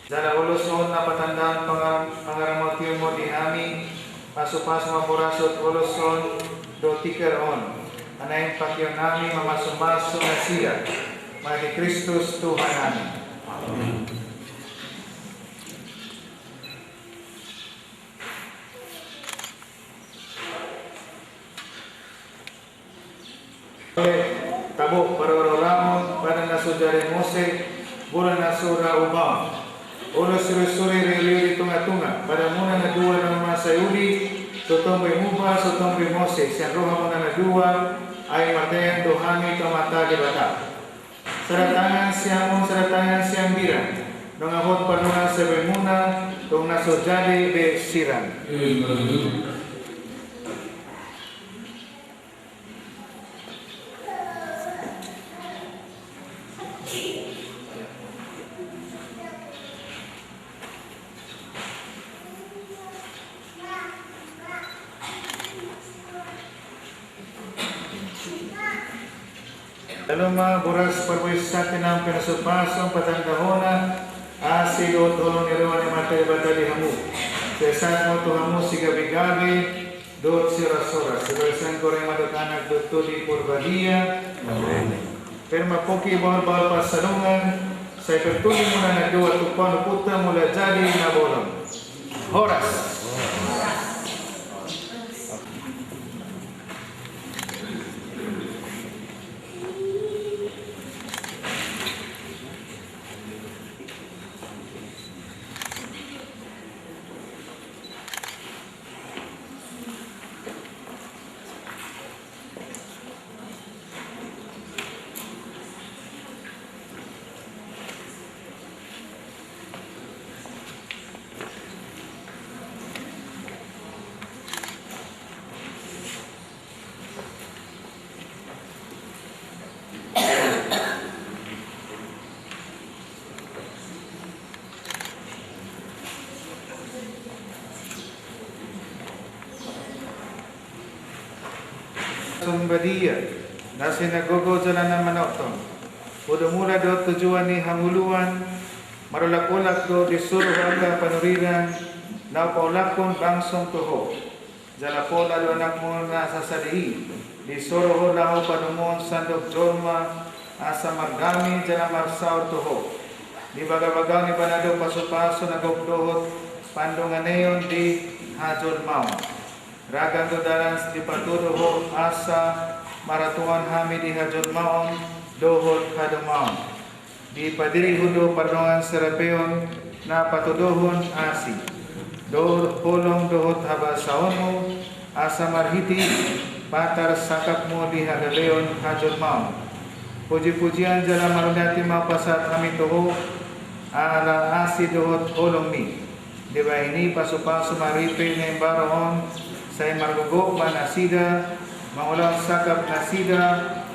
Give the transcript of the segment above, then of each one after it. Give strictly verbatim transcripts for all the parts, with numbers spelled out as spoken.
Jala ulos on na patandahon pangar-, pangaramotionmu di hami, pasupasu ma boras dohot ulos on dohot tiar on, ai naeng pakeon hami mamasumasu nasida, marhite Kristus Tuhannami. Amin. Tabo parorahon padan na so jadi Mose, bola na so ra ubaon. Olo suri-suri riu-riu di tonga-tonga, padamuna na dua na mansai uli, so tong be muba, so tong be Mose, sian rohamuna na dua, ai martangiang do hami tu Amanta Debata. Sada tangan sian on, sada tangan sian birang. Nunga hot pardongan sibahemuna, tong na so jadi be sirang. Jalo ma boras parbue santi nang pasupasu patandahonna asi dohot holong ni roha ni Amanta Debata di hamu. Sai sahat ma tu hamu sigabe-gabe dohot sihoras-horas, di bagasan Goar ni Ama dohot Anak dohot Tondi Porbadia. Amin. Pir ma pongki bahul-bahul pansalongan, sai pertuli muna na dua tu panuputta mula jadi na bolon. Horas. Sumbadia, na sinagogo jala na manongtong. Hudumuna dohot tujuan ni hangoluan, marolak-olak do disuru angka panurirang, na paolakhon bangsom tu Ho. Jala pola do Anakmu na sasada i, disoro Ho laho padomuhon sandok jolma, asa mardame jala marsaor tu Ho. Dibagabagahon Ibana do pasupasu na gok dohot pandonganeon di hajolmaon. Ragam do dalan dipatudu Ho asa maratuaon hami di hajolmaon dohot hadomuan. Dipadirihon do pardongan serapeon na patudohon asi dohot holong dohot habasaonMu, asa marhite i patar sangkapMu di halealeon hajolmaon. Pujipujian jala marhunati ma pasahat hami tu Ho, ala asi dohot holongMi. Dibahen i pasupasu ma ripe na imbaru on, sai margogok ma nasida, mangulahon sangkap nasida,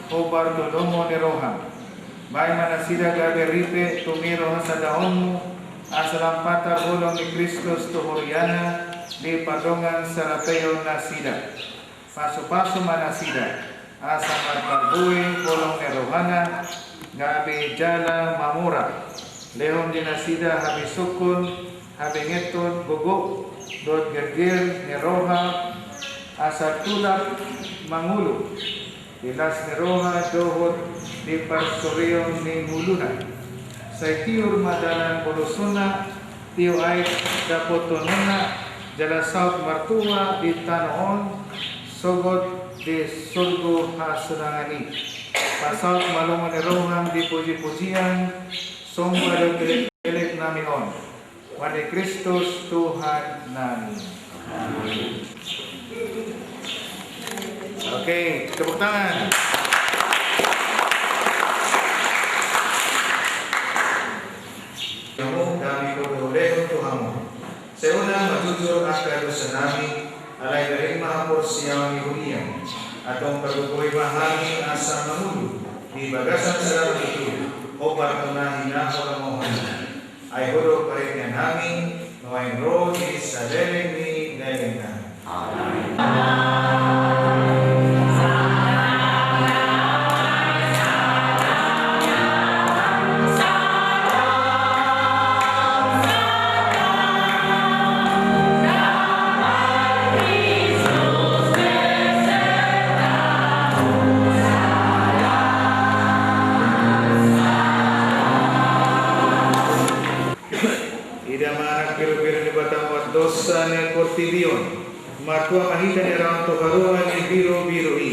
hombar tu lomo ni rohaM. Bahen ma nasida gabe ripe tu miro hasadaonMu, asa lam patar holong ni Kristus tu huriaNa, dipardongan serapeon nasida. Pasupasu ma nasida, asa marparbue holong ni rohaNa, gabe jala mamora. Lehon di nasida habisuhon, habengeton, gogok, dohot gerger ni roha, asa tulak mangolu di las ni roha dohot di parsorion ni ngoluna. Sai tiur ma dalan bolosonna, tio aek dapothononna, jala saut martua di tano on, sogot di surgo hasonangan i. Pasaut ma lomo ni rohaM di pujipujian, somba dohot elek-elek nami on. Marhite Kristus Tuhannami. Oke, tepuk tangan. Hamu, dame hupaulahon tu hamu. Sai unang ma jujur angka dosanami, alai bereng ma haporseaon ni huriaM. Antong pargogoi ma hami asa mangolu di bagasan sada tutu, hombar tu na hinaholongohonMu. Ai Ho do parengan nami, nuaeng ro di saleleng ni leleng nami. Amin. Tibion, martua ma hita di raon tu harungan ni biro-biro i.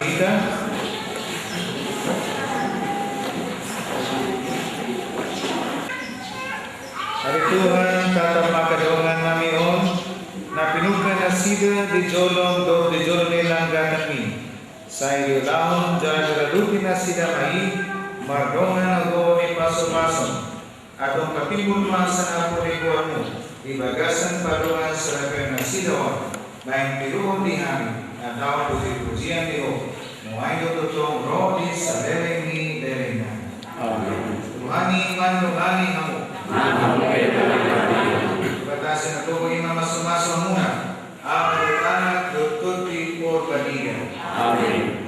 Hita. Ale Tuhan, tatap ma angka dongan nami on, na pinungka nasida di jolom dohot di jolo ni langgatanmi. Sai diulahon jala diuduti nasida ma i, mardongan na gogo ni pasupasu. Antong patimbul ma sangapul ni goarmu di bagasan pardongan sangapul nasida on, naeng tiruhon di hami, na tau puji-pujian di Ho, nuaeng dohot tongtong ro di saleleng ni lelengna. Amin. Tuhan i mandongani hamu. Amin. Debata na gogo i ma mamasumasu hamuna. Ama dohot Anak dohot Tondi Porbadia. Amin.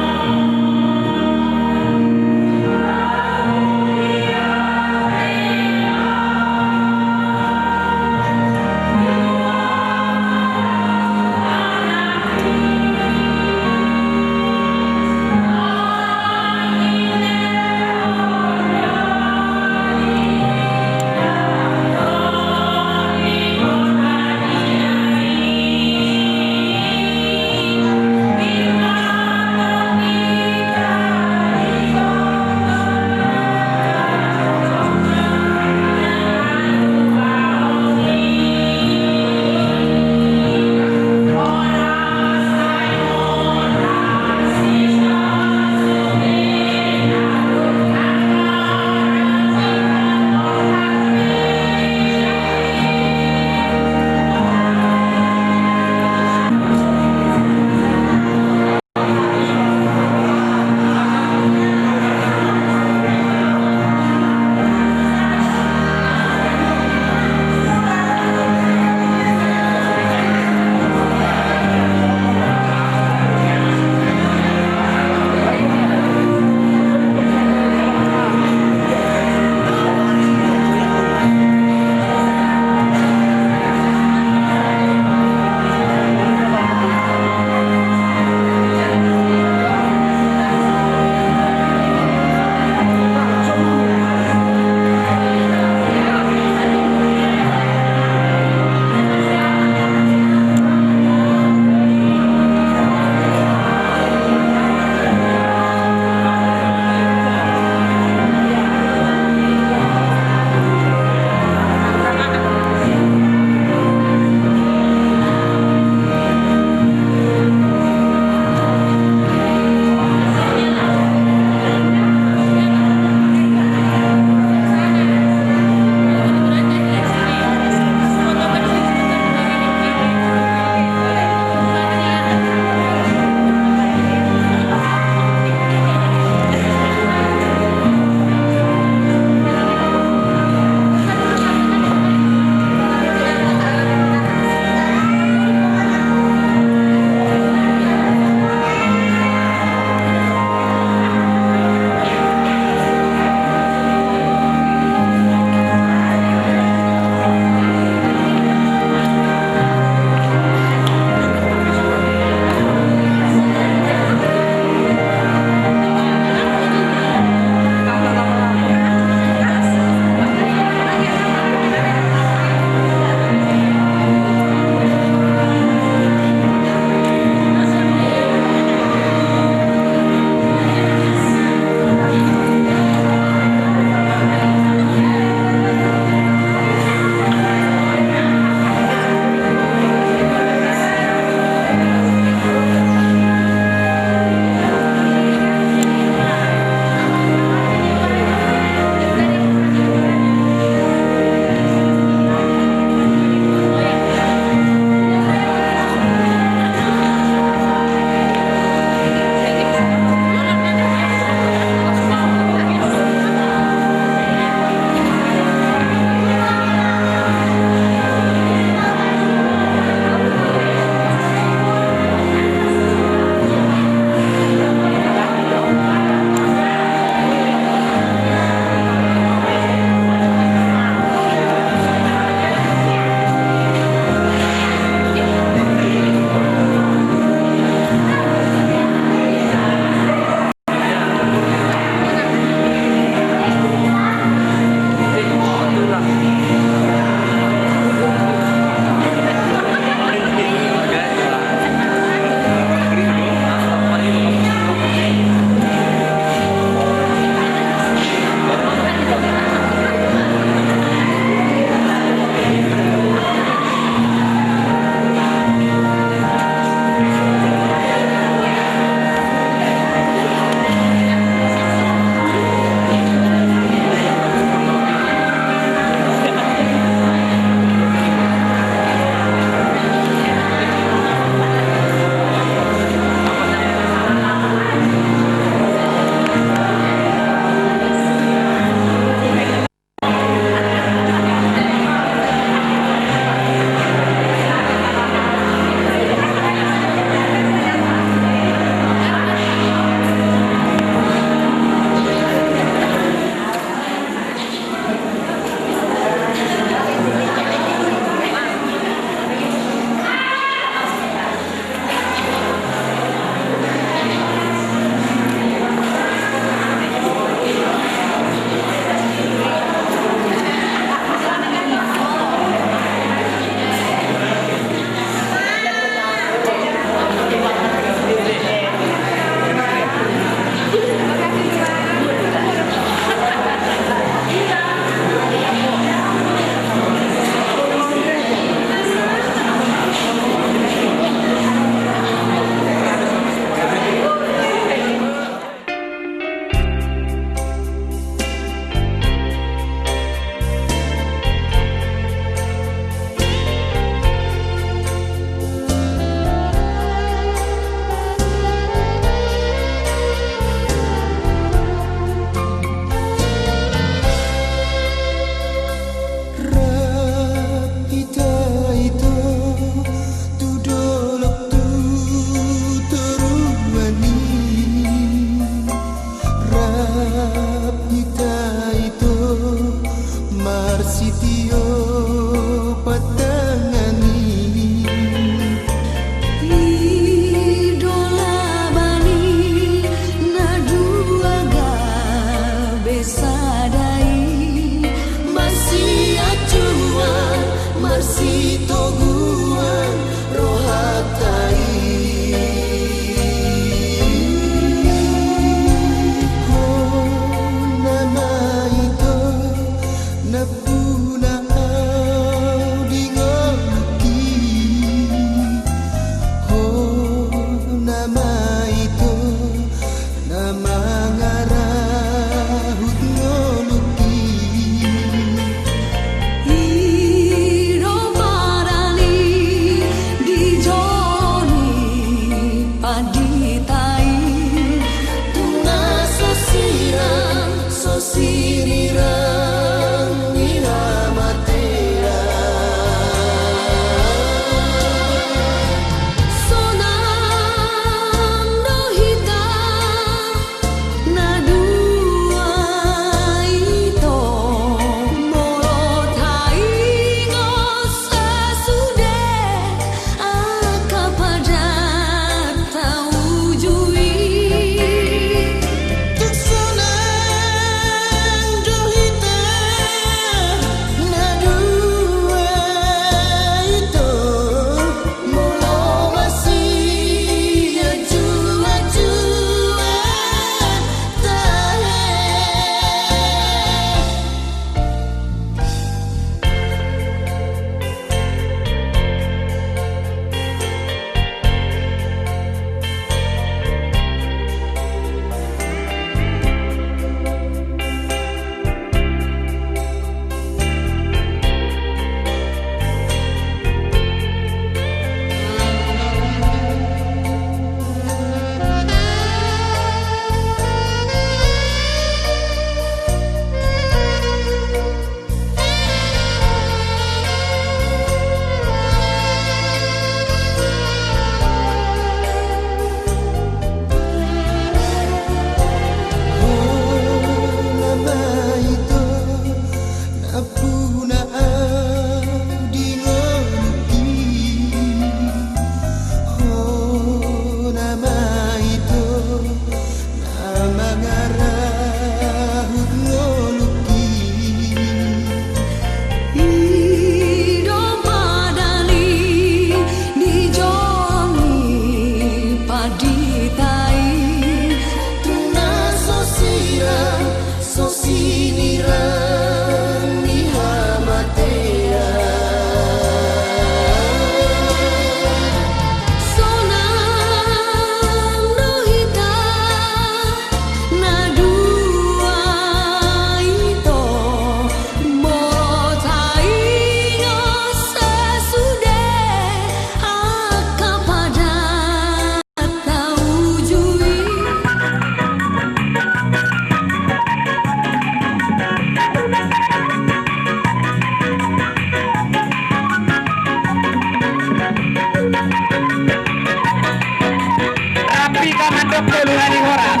Rapi ka mandok tolu hali horas.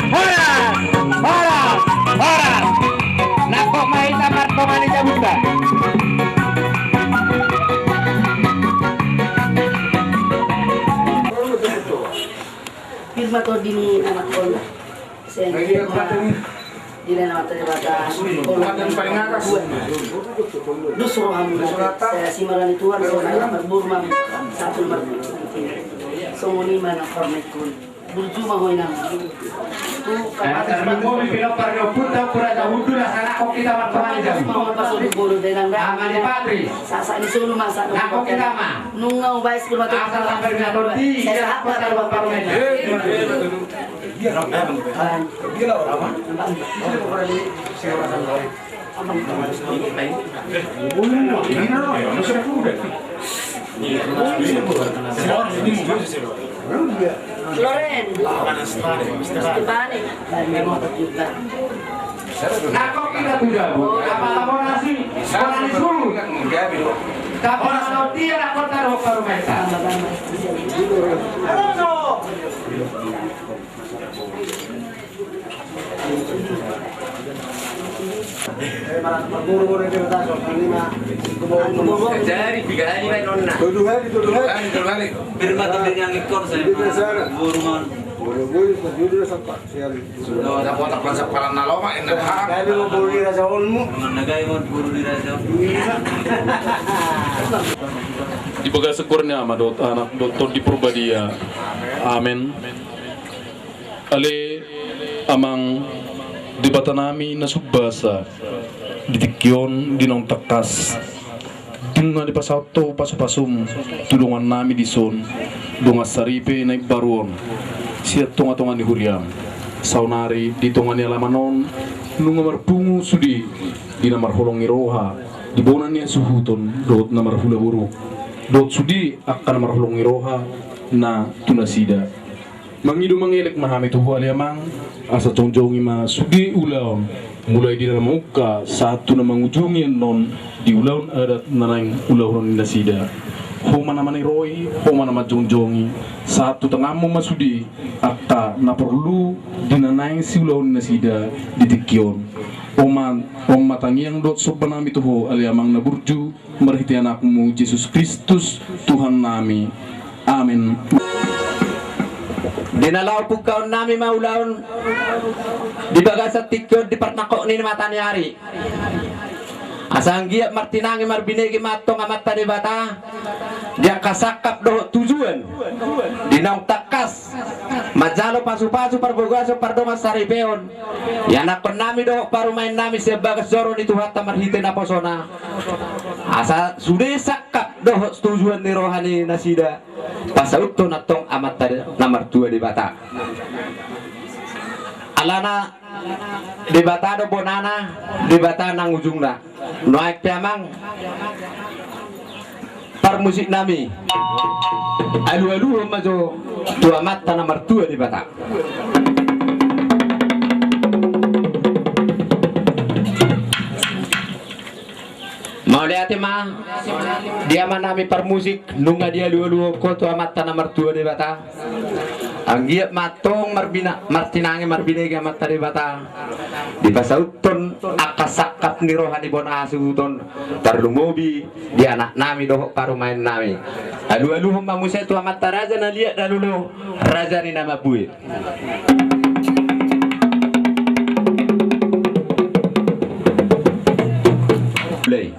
Horas, horas, horas. Nangkok ma hita martonga ni jabunta. Firman Tuhan di ni anak kau. Sehingga di dalam mata Debata, kalau dua. Dos rohamu, saya si marani Tuhan, saya marboru ma, satu marboru. Songon i ma na formekun. Burju ma ho inang. Tu kamar. Tarlumobi pinompar ni ompunta, Ompu Raja Hundul, asa nangkok hita martonga ni jabu. Ama ni Patri. Sasak ni solu masa. Nangkok hita ma. Nunga ubais kurma tu. Asa sampai na tondi. Saya sehat ma. Loren. Stefani. Nangkok hita tu jabu. Apa laporan si? Laporan si sulu. Tapi kalau dia lapor taruh ke rumah. Jadi tiga hari main nonna. Tujuh hari, tujuh hari. Tujuh hari, tujuh hari. Firman Tuhan yang ikon saya. Burman. Burman, burman, burman, sampai siang. Sudah ada kotak pasak palan na lomak, inna dah. Kami mau buru di raja onmu. Mangan nagai mau buru di raja. Di bagasan goar ni Ama dohot Anak dohot Tondi Porbadia. Amen. Ale Amang Debatanami na sumbasa, di tingki on di naung tangkas, nunga dipasaut Ho pasupasum tu dongannami dison, dongan saripe na imbaru on, sian tongatonga ni huriaM. Saonari di tonga ni alaman on nunga marpungu sude di na marholong ni roha, di bona ni hasuhuton dohot na marhula boru, dohot sude angka na marholong ni roha na tu nasida. Mangido mangelek ma hami tu Ho ale Amang, asa jongjongi ma sude ulaon, mulai di na mamungka sahat tu na mangujungi annon di ulaon adat na naeng ulahonon ni nasida. Ho ma na maniroi, Ho ma na manjongjongi, sahat tu tanganMu ma sude angka na porlu di na naeng siulaon ni nasida di tingki on. On ma, on ma tangiang dohot sombanami tu Ho ale Amang na burju, marhite AnakMu Jesus Kristus Tuhannami. Amen. Di na laho pungkaonnami ma ulaon di bagasan tingki on di parnangkok ni mata ni ari. Asa anggiat martinangi marbinege ma antong Amanta Debata di angka sangkap dohot tujuan di naung tangkas manjalo pasupasu parbagason pardongan saripeon ianakkonnami dohot parumaennami sian bagas joro ni Tuhanta marhite naposona. Asa sude sangkap dohot tujuan ni roha ni nasida pasauthon antong Amanta na martua Debata. Alana Debata do bonana, Debata nang ujungna. Nuaeng pe Amang parmusiknami, alualuhon ma jo tu Amanta na martua Debata. Mauliate ma di amanami parmusik, nunga dialualuhon ho tu Amanta na martua Debata. Anggiat ma antong marbina-, martinangi marbinege Amanta Debata, dipasauthon angka sangkap ni roha ni bona hasuhuton, tarlumobi di anaknami dohot parumaennami. Alualuhon ma muse tu Amanta Raja na liat na lolo, Raja ni na mambue. Play.